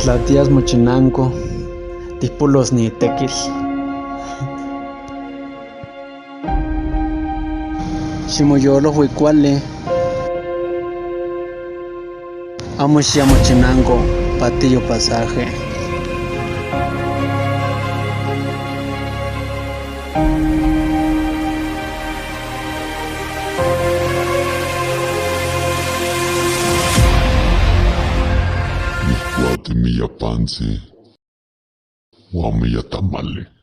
Tla tiyas mochinanco, tijpolos ni tequitl. Ximoyolojhui cuali. Amo xiya mochinanco, patiyo pasaje. Nijcuati miya pantzi huan miya tamali.